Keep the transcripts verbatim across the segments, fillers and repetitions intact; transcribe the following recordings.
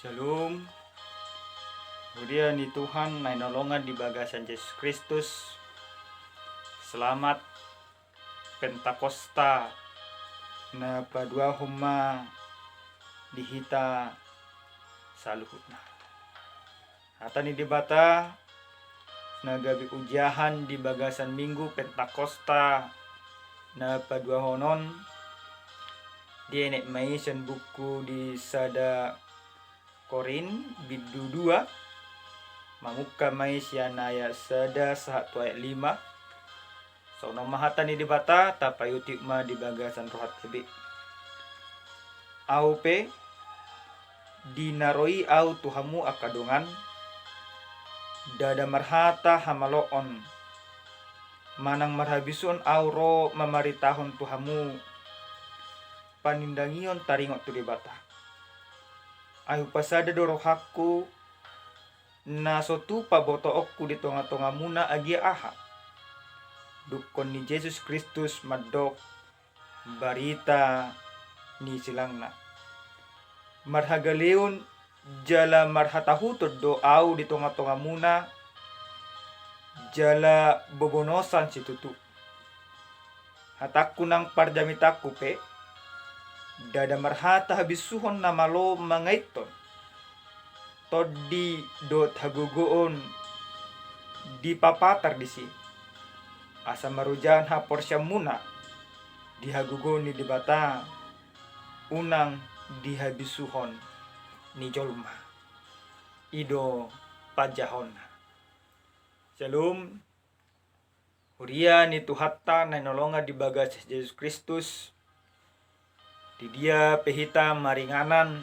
Shalom. Huria ni Tuhan na hinaholongan di bagasan Jesus Kristus. Selamat Pentakosta na paduahon ma di hita saluhutna. Hata ni Debata na gabe ujahan di bagasan Minggu Pentakosta na paduahon on, dienet ma i sian buku di sada Korint bindu dua, mamungka ma i sian ayat sada sahat tu ayat lima. Songon on ma hata ni Debata, tapaihut ma di bagasan rohanta be. Ahu pe, di na ro i ahu tu hamu angka dongan, ndada marhata hamaloon manang marhabisuhon ahu ro mamaritahon tu hamu panindangion taringot tu Debata. Ai hupasada do rohangku, na so tupa botoonku di tongatongamuna agia aha? Dungkon ni Jesus Kristus mandok barita ni silangna. Marhagaleon jala marhatahuton do ahu di tongatongamuna, jala bobonosan situtu. Hatangku nang parjamitangku pe, ndada marhata habisuhon na malo mangaithon tondi dohot hagogoon dipapatar disi, asa marojahan haporseaonmuna di hagogoon ni Debata, unang di habisuhon ni jolma. I do panjahonna. Shalom. Huria ni Tuhanta na hinaholongan di bagasan Jesus Kristus, di dia pe hita maringanan,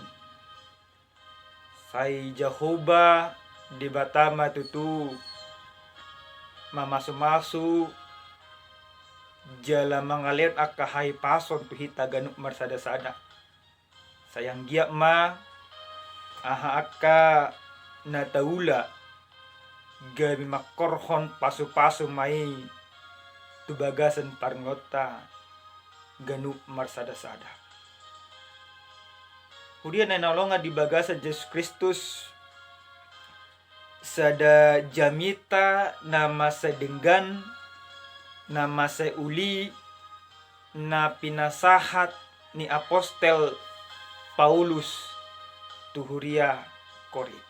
sai Jahowa Debata ma tutu mamasumasu jala mangalehon angka hahipason tu hita ganup marsadasada. Sai anggiat ma aha angka na taula gabe mangkorhon pasupasu ma i tu bagasan parngoluonta ganup marsadasada. Huria na hinaholongan di bagasan Jesus Kristus, sada jamita na mansai denggan, na mansai uli, na pinasahat ni apostel Paulus tu huria Korint.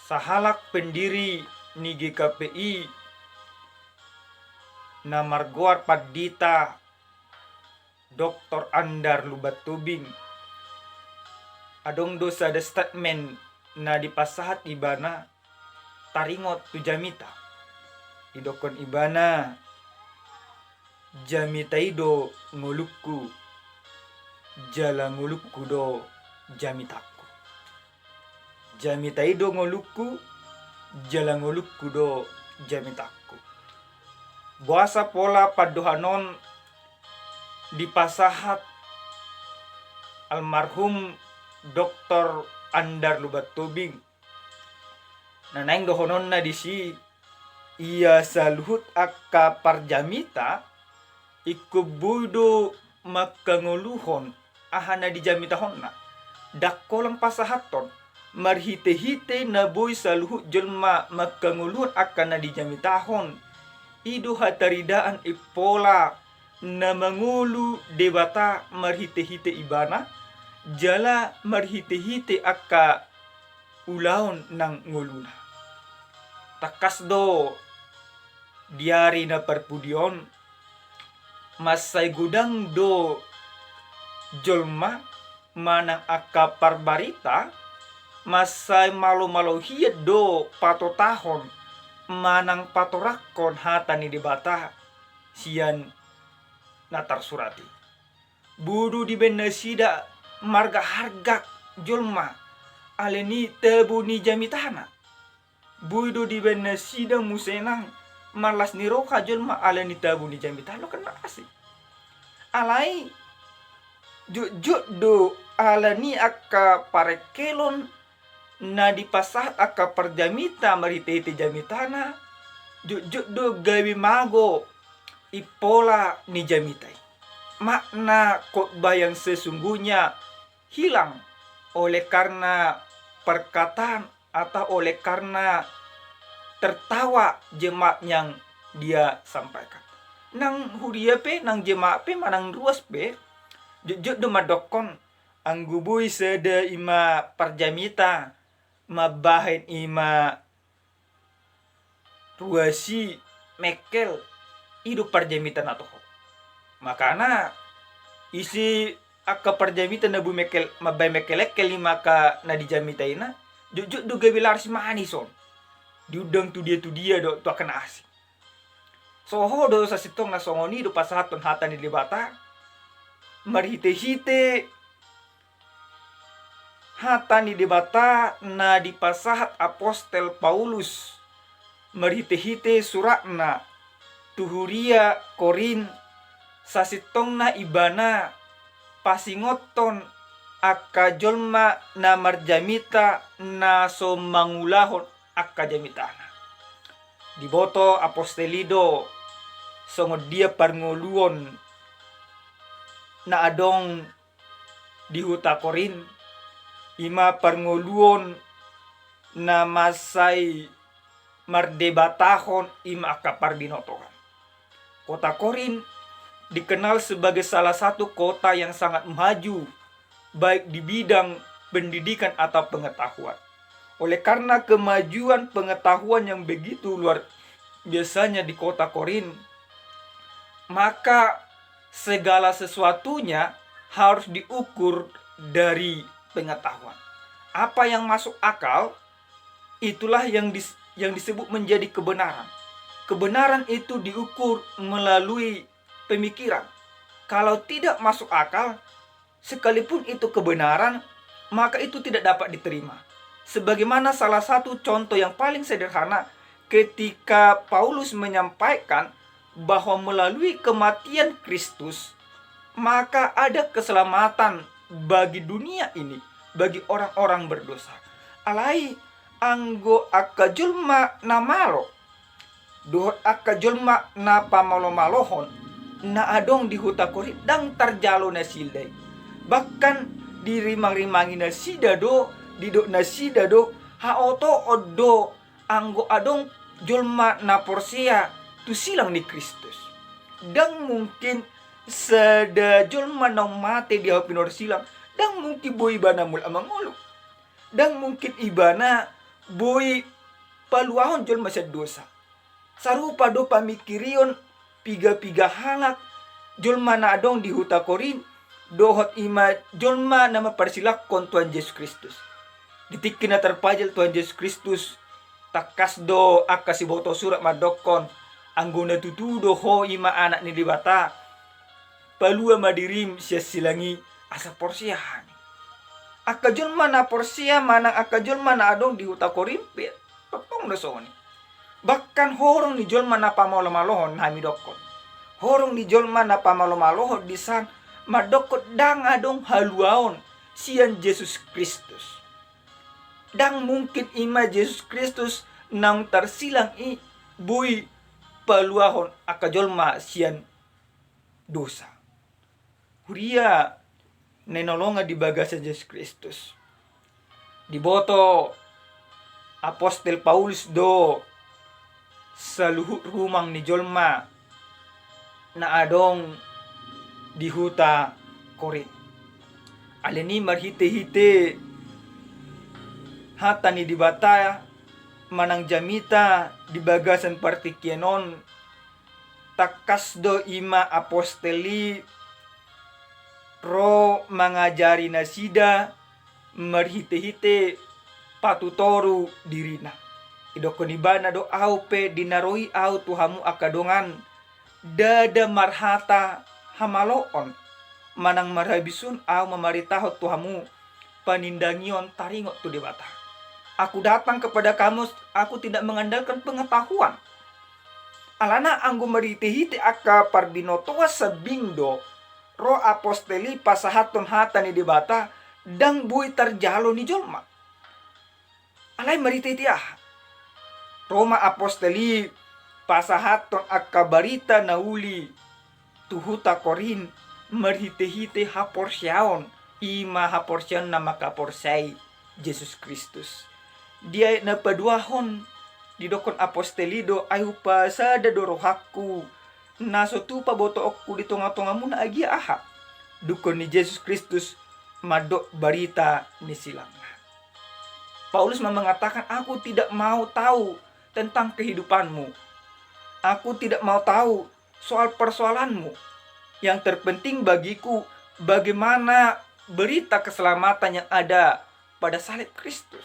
Sahalak pendiri ni G K P I na margoar Pandita Doktor Andar Lumban Tobing, adong do sada statement na dipasahat ibana taringot tu jamita. Didokkon ibana, jamita i do ngolungku, jala ngolungku do jamitangku. Jamita i do ngolungku, jala ngolungku do jamitangku. Boasa pola pandohan on dipasahat almarhum Doktor Andar Lumban Tobing? Na naeng dohononna disi, ia saluhut angka parjamita ingkon boi do mangkangoluhon aha na dijamitahonna. Ndang holan pasahathon, marhitehite na boi saluhut jolma mangkangoluhon angka na dijamitahon, i do hataridaan impola na mangolu Debata marhitehite ibana, jala marhitehite angka ulaon nang ngoluna. Tangkas do di ari na parpudi on, mansai godang do jolma manang angka parbarita, mansai malomalo hian do patotahon manang patoranghon hata ni Debata sian na tarsurat i. Boi do dibaen nasida margaharga jolma alani tabo ni jamitana. Boi do dibaen nasida muse nang marlas ni roha jolma alani tabo ni jamitana, kan na asing. Alai jotjot do alani angka parengkelon na dipasahat angka parjamita marhitehite jamitana, jotjot do gabe mago impola ni jamita i. Makna khotbah yang sesungguhnya hilang oleh karena perkataan atau oleh karena tertawa jemaat yang dia sampaikan. Nang huria pe, nang jemaat pe, manang ruas pe, jotjot do mandokkon, anggo boi sada i ma parjamita mambahen i ma ruas i mengkel, i do parjamita na toho. Makana ise angka parjamita na boi mengkel, mambahen mengkelengkel i ma angka na dijamita i na, jotjot do gabe laris manis on. Diundang tu dia tu dia do, tu angka na asing. Soho do sasintongna songon i do pasahathon hata ni Debata, marhitehite hata ni Debata na dipasahat apostel Paulus marhitehite suratna tu huria Korint, sasintongna ibana pasingothon angka jolma na marjamita na so mangulahon angka jamitana. Diboto apostel i do songon dia parngoluon na adong di huta Korint, i ma parngoluon na mansai mardebatahon i ma angka parbinotoan. Kota Korint dikenal sebagai salah satu kota yang sangat maju, baik di bidang pendidikan atau pengetahuan. Oleh karena kemajuan pengetahuan yang begitu luar biasanya di kota Korint, maka segala sesuatunya harus diukur dari pengetahuan. Apa yang masuk akal, itulah yang dis-, yang disebut menjadi kebenaran. Kebenaran itu diukur melalui pemikiran. Kalau tidak masuk akal, sekalipun itu kebenaran, maka itu tidak dapat diterima. Sebagaimana salah satu contoh yang paling sederhana, ketika Paulus menyampaikan bahwa melalui kematian Kristus, maka ada keselamatan bagi dunia ini, bagi orang-orang berdosa. Alai anggo angka jolma na malo dohot angka jolma na pamalo-malohon na adong di huta Korint, ndang tarjalo nasida i. Bahkan dirimang-rimangi nasida do, didok nasida do, haotoon do anggo adong jolma na porsea tu silang ni Kristus. Ndang mungkin sada jolma naung mate di hau pinarsilang, ndang mungkin boi ibana mulak mangolu. Ndang mungkin ibana boi paluahon jolma sian dosa. Sarupa do pamingkirion piga-piga halak jolma na adong di huta Korint, dohot i ma jolma na mamparsilanghon Tuhan Jesus Kristus. Di tingki na tarpajal Tuhan Jesus Kristus, tangkas do angka siboto surat mandokkon, anggo na tutu do ho i ma Anak ni Debata, palua ma dirim sian silang i asa porsea hami. Angka jolma na porsea manang angka jolma na adong di huta Korint pe tongtong do songon i. Bahkan horong ni jolma na pamalo-malohon, hami dokkon, horong ni jolma na pamalo-malohon disan mandokkon ndang adong haluaon sian Jesus Kristus. Ndang mungkin i ma Jesus Kristus naung tarsilang i boi paluahon angka jolma sian dosa. Huria na hinaholongan di bagasan Jesus Kristus, diboto apostel Paulus do saluhut rumang ni jolma na adong di huta Korint. Alani i marhite-hite hata ni Debata manang jamita di bagasan partingkian on, tangkas do i ma apostel i ro mangajari nasida marhite-hite patutoru dirina. Idokkon ibana do, ahu pe di na ro i ahu tu hamu angka dongan, ndada marhata hamaloon manang marhabisuhon ahu mamaritahon tu hamu panindangion taringot tu Debata. Aku datang kepada kamu, aku tidak mengandalkan pengetahuan. Alana anggo marhite-hite angka parbinotoan sambing do ro apostel i pasahathon hata ni Debata, ndang boi tarjalo ni jolma. Alai marhite-hite aha? Ro ma apostel i pasahathon angka barita na uli tu huta Korint marhite-hite haporseaon i ma haporseaon na mangkaporseai Jesus Kristus. Di ayat na paduahon, didokkon apostel i do, ai hupasada do rohangku na so tupa botoonku di tonga-tongamuna, agia aha? Dungkon ni Jesus Kristus mandok barita ni silangna. Paulus ma mengatakan, "Aku tidak mau tahu tentang kehidupanmu. Aku tidak mau tahu soal persoalanmu. Yang terpenting bagiku, bagaimana berita keselamatan yang ada pada salib Kristus."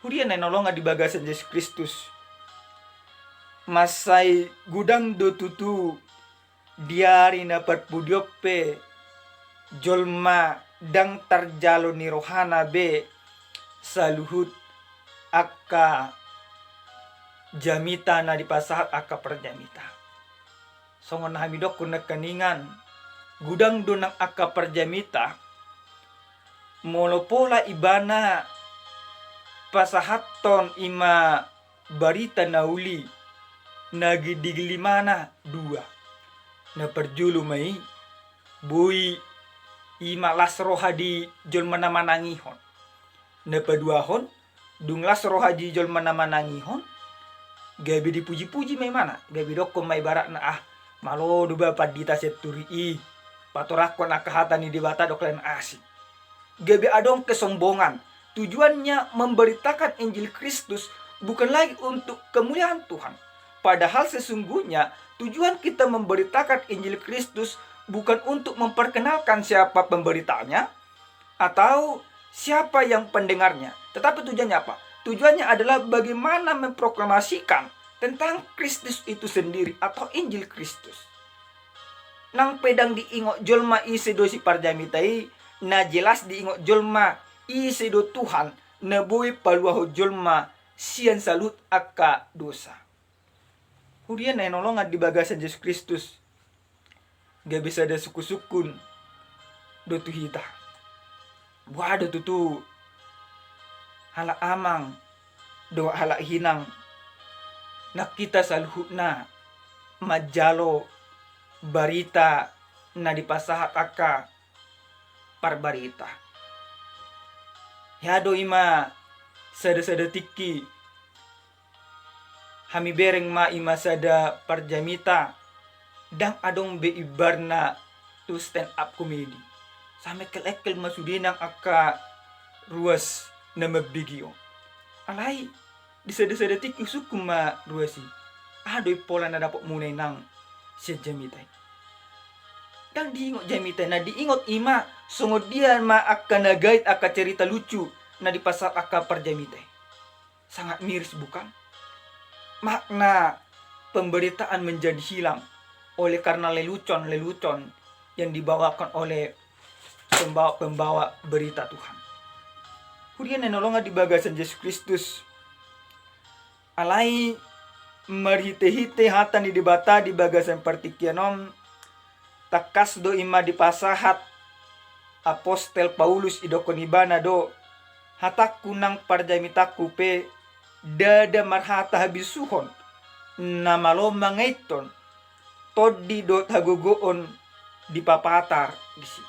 Huria na hinaholongan di bagasan Jesus Kristus, mansai godang do tutu di ari na parpudi on pe jolma ndang tarjalo ni rohana be saluhut angka jamita na dipasahat angka parjamita. Songon na hami dokkon nangkiningan, godang do nang angka parjamita, molo pola ibana pasahathon i ma barita na uli, na gidigillimana dua. Na parjolo ma i, boi i ma las roha di jolma na manangihon. Na paduahon, dung las roha di jolma na manangihon, gabe dipuji-puji ma imana, gabe dokkon ma ibaratna, "Ah, malo do ba pandita sian Turi i, patorangkon angka hata ni Debata dohot lae na asing." Gabe adong kesombongan. Tujuannya memberitakan Injil Kristus bukan lagi untuk kemuliaan Tuhan. Padahal sesungguhnya tujuan kita memberitakan Injil Kristus bukan untuk memperkenalkan siapa pemberitanya atau siapa yang pendengarnya. Tetapi tujuannya apa? Tujuannya adalah bagaimana memproklamasikan tentang Kristus itu sendiri atau Injil Kristus. Nang pe ndang diingot jolma ise do si parjamita i, na jelas diingot jolma ise do Tuhan na boi paluahon jolma sian saluhut angka dosa. Huria na hinaholongan di bagasan Jesus Kristus, gabe sada sungkun-sungkun do tu hita. Boha do tutu halak amang dohot halak inang nang hita saluhutna manjalo barita na dipasahat angka parbarita. Hea do i ma sada-sada tingki hami bereng ma i ma sada parjamita, ndang adong be imbarna tu stand up comedy. Sai mengkel-engkel ma sude nang angka ruas na mambege on. Alai di sada-sada tingki husungkun ma ruas i. Aha do impola na dapotmuna i nang sian jamita i? Ndang diingot jamita i, na diingot i ma songon dia ma angka na gait, angka cerita lucu na dipasahat angka parjamita i. Sangat miris, bukan? Makna pemberitaan menjadi hilang oleh karena lelucon-lelucon yang dibawakan oleh pembawa-pembawa berita Tuhan. Huria na hinaholongan di bagasan Jesus Kristus, alai marhite-hite hata ni Debata di bagasan partingkian on, tangkas do i ma dipasahat apostel Paulus, didokkon ibana do, hatangku nang parjamitangku pe ndada marhata habisuhon, na malo mangaithon tondi dohot hagogoon dipapatar disi.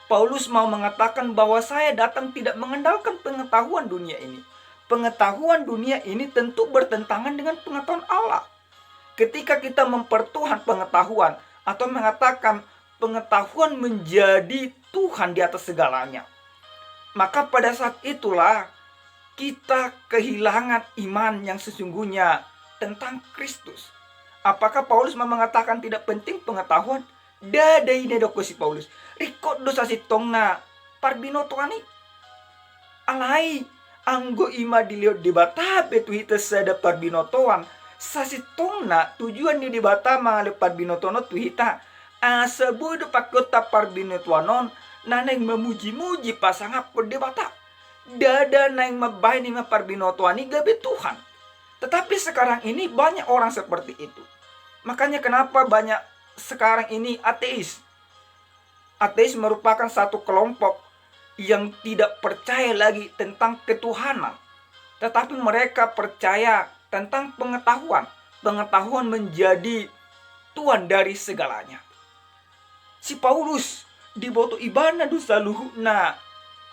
Paulus mau mengatakan bahwa saya datang tidak mengandalkan pengetahuan dunia ini. Pengetahuan dunia ini tentu bertentangan dengan pengetahuan Allah. Ketika kita mempertuhan pengetahuan atau mengatakan pengetahuan menjadi Tuhan di atas segalanya, maka pada saat itulah kita kehilangan iman yang sesungguhnya tentang Kristus. Apakah Paulus mau mengatakan tidak penting pengetahuan? Ndada i na didokkon si Paulus. Ringkot do sasintongna parbinotoan i. Alai anggo i ma dilehon Debata pe tu hita sada parbinotoan, sasintongna tujuan ni Debata mangalehon parbinotoan on tu hita, asa boi do pangkeonta parbinotoan on na naeng mamuji-muji pasangaphon Debata. Ndada naeng mambahen i ma parbinotoan i gabe Tuhan. Tetapi sekarang ini banyak orang seperti itu. Makanya kenapa banyak sekarang ini ateis. Ateis merupakan satu kelompok yang tidak percaya lagi tentang ketuhanan, tetapi mereka percaya tentang pengetahuan. Pengetahuan menjadi tuan dari segalanya. Si Paulus diboto ibana do saluhutna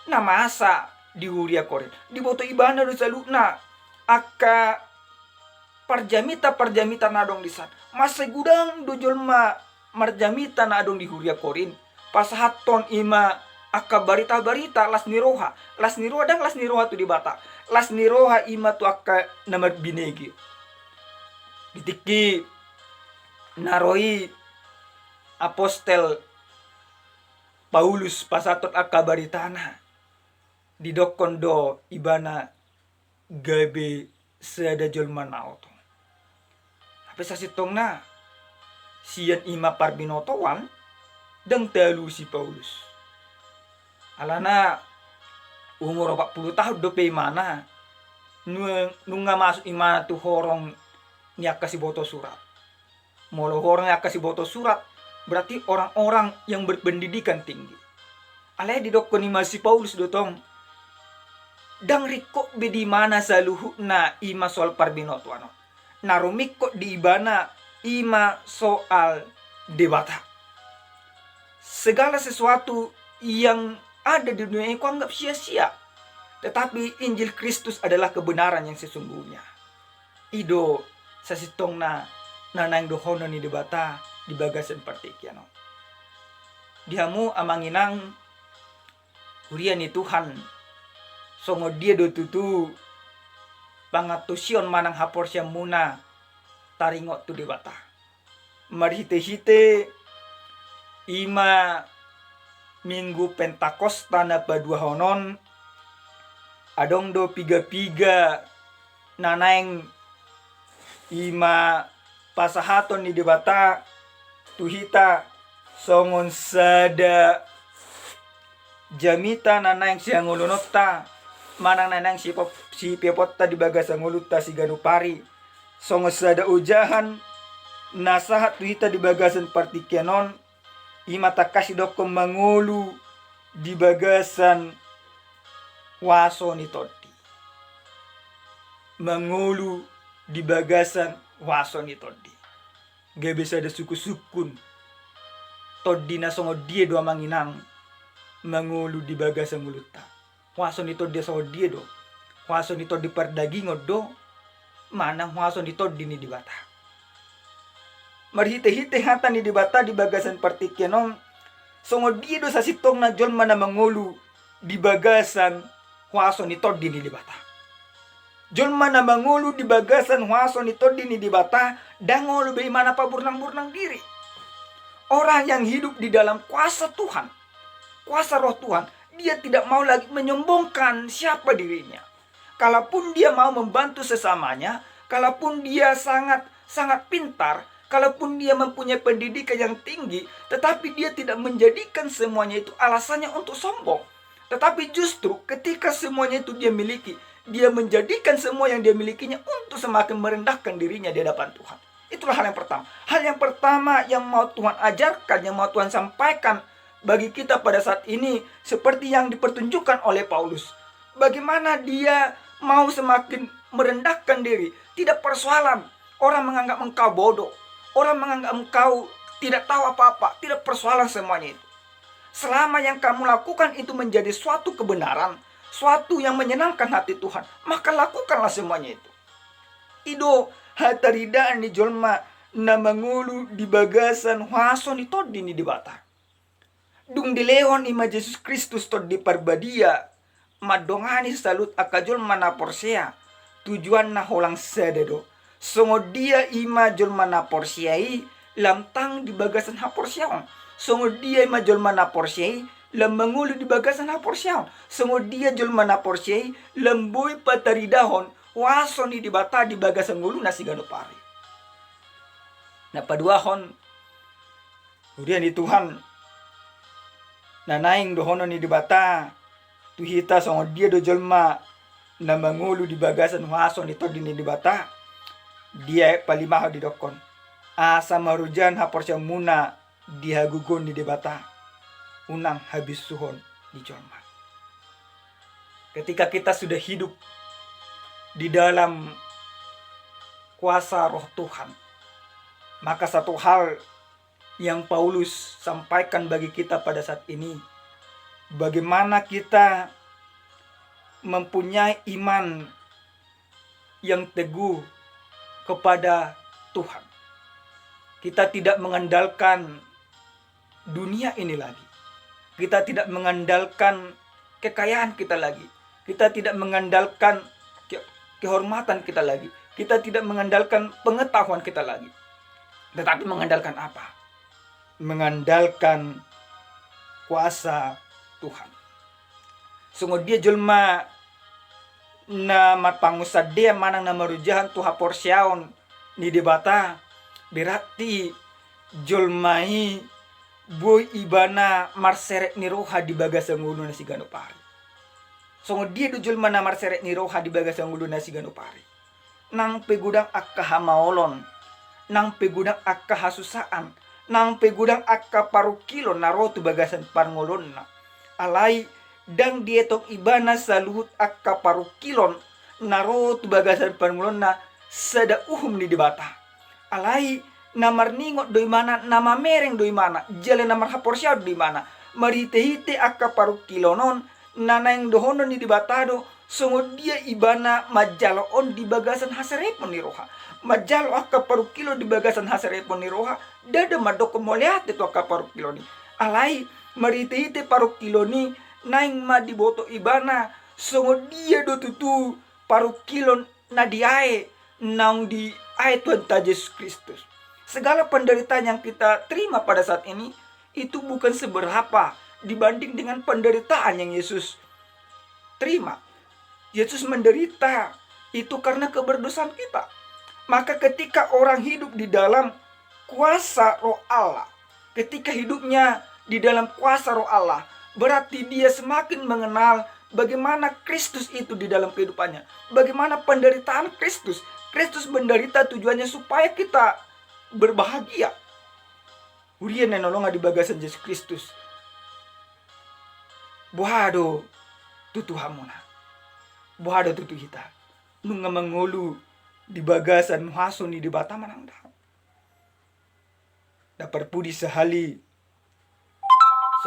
na masa di huria Korint. Diboto ibana do saluhutna angka parjamita-parjamita na adong di san. Mansai godang do jolma marjamita na adong di huria Korint pasahathon i ma angka barita-barita las ni roha. Las ni roha, ndang las ni roha tu Debata. Las ni roha i ma tu angka na marbinege. Di tingki na ro i apostel Paulus pasahathon angka baritana, didokkon do ibana gabe sada jolma na oto. Hape sasintongna sian i ma parbinotoan, ndang taalusi Paulus. Alana umur opat pulu tahun dope imana, nu-, nunga masuk imana tu horong ni angka siboto surat. Molo horong ni angka siboto surat, berarti orang-orang yang berpendidikan tinggi. Alai didokkon i ma si Paulus do tong, ndang ringkot be di ibana saluhutna i ma soal parbinotoan on. Na rumingkot di ibana i ma soal Debata. Segala sesuatu yang ada di dunia ini kuanggap sia-sia, tetapi Injil Kristus adalah kebenaran yang sesungguhnya. I do sasintongna na naeng dohonon ni Debata di bagasan partingkian on. Di hamu amang inang, huria ni Tuhan, songon dia do tutu pangantusion manang haporseaonmuna taringot tu Debata? Marhite-hite i ma Minggu Pentakosta na paduahon on, adong do piga-piga na naeng i ma pasahaton ni Debata tu hita songon sada jamita na naeng sihangoluononta, manang na naeng sipo-, sipeoponta di bagasan ngolunta siganup ari, songon sada ojahan na sahat tu hita di bagasan partingkian on, i ma tangkas didokkon mangolu di bagasan huaso ni Tondi. Mangolu di bagasan huaso ni Tondi. Gabe sada sungkun-sungkun. Tondi na songon dia do amang inang mangolu di bagasan ngolunta? Huaso ni Tondi songon dia do? Huaso ni tondi pardagingon do, manang huaso ni Tondi ni Debata? Marhite-hite hata ni Debata di bagasan partingkian on, songon dia do sasintongna jolma na mangolu di bagasan huaso ni Tondi ni Debata? Jolma na mangolu di bagasan huaso ni Tondi ni Debata, ndang olo be imana paburnang-burnang diri. Orang yang hidup di dalam kuasa Tuhan, kuasa Roh Tuhan, dia tidak mau lagi menyombongkan siapa dirinya. Kalaupun dia mau membantu sesamanya, kalaupun dia sangat, sangat pintar, kalaupun dia mempunyai pendidikan yang tinggi, tetapi dia tidak menjadikan semuanya itu alasannya untuk sombong. Tetapi justru ketika semuanya itu dia miliki, dia menjadikan semua yang dia milikinya untuk semakin merendahkan dirinya di hadapan Tuhan. Itulah hal yang pertama. Hal yang pertama yang mau Tuhan ajarkan, yang mau Tuhan sampaikan bagi kita pada saat ini, seperti yang dipertunjukkan oleh Paulus. Bagaimana dia mau semakin merendahkan diri. Tidak persoalan orang menganggap engkau bodoh, orang menganggap engkau tidak tahu apa-apa, tidak persoalan semuanya itu. Selama yang kamu lakukan itu menjadi suatu kebenaran, suatu yang menyenangkan hati Tuhan, maka lakukanlah semuanya itu. I do hataridaan ni jolma na mangolu di bagasan huaso ni Tondi ni Debata. Dung dilehon i ma Jesus Kristus Tondi Parbadia mandongani saluhut angka jolma na porsea, tujuanna holan sada do. Songon dia i ma jolma na porsea i lam tang di bagasan haporseaon. Songon dia i ma jolma na porsea i lam mangolu di bagasan haporseaon. Songon dia jolma na porsea i lam boi pataridahon huaso ni Debata di bagasan ngoluna siganup ari. Na paduahon, huria ni Tuhan, na naeng dohonon ni Debata tu hita songon dia do jolma na mangolu di bagasan huaso ni Tondi ni Debata. Di ayat palimahon didokkon, asa marujung haporseaonmuna di hagogoon ni Debata, unang habisuhon ni jolma. Ketika kita sudah hidup di dalam kuasa Roh Tuhan, maka satu hal yang Paulus sampaikan bagi kita pada saat ini, bagaimana kita mempunyai iman yang teguh kepada Tuhan. Kita tidak mengandalkan dunia ini lagi. Kita tidak mengandalkan kekayaan kita lagi. Kita tidak mengandalkan ke-, kehormatan kita lagi. Kita tidak mengandalkan pengetahuan kita lagi. Tetapi mengandalkan apa? Mengandalkan kuasa Tuhan. Songon dia jolma na marpangunsandean manang na marujahan tu haporseaon ni Debata, berarti jolma i boi ibana marserep ni roha di bagasan ngoluna siganup ari. Songon dia do jolma na marserep ni roha di bagasan ngoluna siganup ari? Nang pe godang angka hamaolon, nang pe godang angka hasusaan, nang pe godang angka parungkilon na ro tu bagasan parngoluonna. Alai ndang dietong ibana saluhut angka parungkilon na ro tu bagasan parngoluonna sada uhum ni Debata. Alai na marningot do ibana, na mamereng do ibana, jala na marhaporseaon do ibana. Marhitehite angka parungkilon on, na naeng dohonon ni Debata do, songon dia ibana manjalo on di bagasan haserepon ni roha. Manjalo angka parungkilon di bagasan haserepon ni roha, ndada mandokkon mauliate tu angka parungkilon i. Alai marhitehite parungkilon i, naeng ma diboto ibana songon dia do tutu parungkilon na diae naung diae Tuhanta Jesus Kristus. Segala penderitaan yang kita terima pada saat ini, itu bukan seberapa dibanding dengan penderitaan yang Yesus terima. Yesus menderita itu karena keberdosaan kita. Maka ketika orang hidup di dalam kuasa Roh Allah, ketika hidupnya di dalam kuasa Roh Allah, berarti dia semakin mengenal bagaimana Kristus itu di dalam kehidupannya. Bagaimana penderitaan Kristus. Kristus menderita tujuannya supaya kita berbahagia. Huria na hinaholongan di bagasan Jesus Kristus, boha do tutu hamuna? Boha do tutu hita? Nunga mangolu di bagasan huaso ni Debata manang ndang? Na parpudi sahali,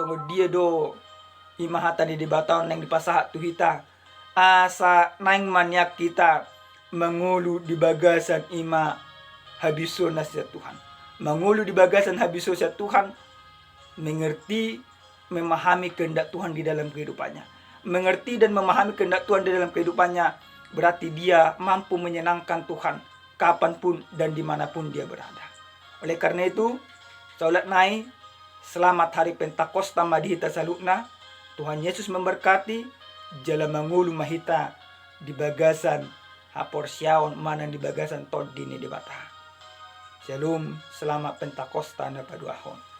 songon dia do i ma hata ni Debata on naeng dipasahat tu hita, asa naeng ma nian hita mangolu di bagasan i ma habisuhon na sian Tuhan. Mangolu di bagasan habisuhon sian Tuhan, mengerti, memahami kehendak Tuhan di dalam kehidupannya. Mengerti dan memahami kehendak Tuhan di dalam kehidupannya, berarti dia mampu menyenangkan Tuhan kapanpun dan dimanapun dia berada. Oleh karena itu, saulak nai, selamat hari Pentakosta ma di hita saluhutna. Tuhan Yesus memberkati. Jala mangolu ma hita di bagasan haporseaon manang di bagasan tondi ni Debata. Syalom, selamat Pentakosta na paduahon.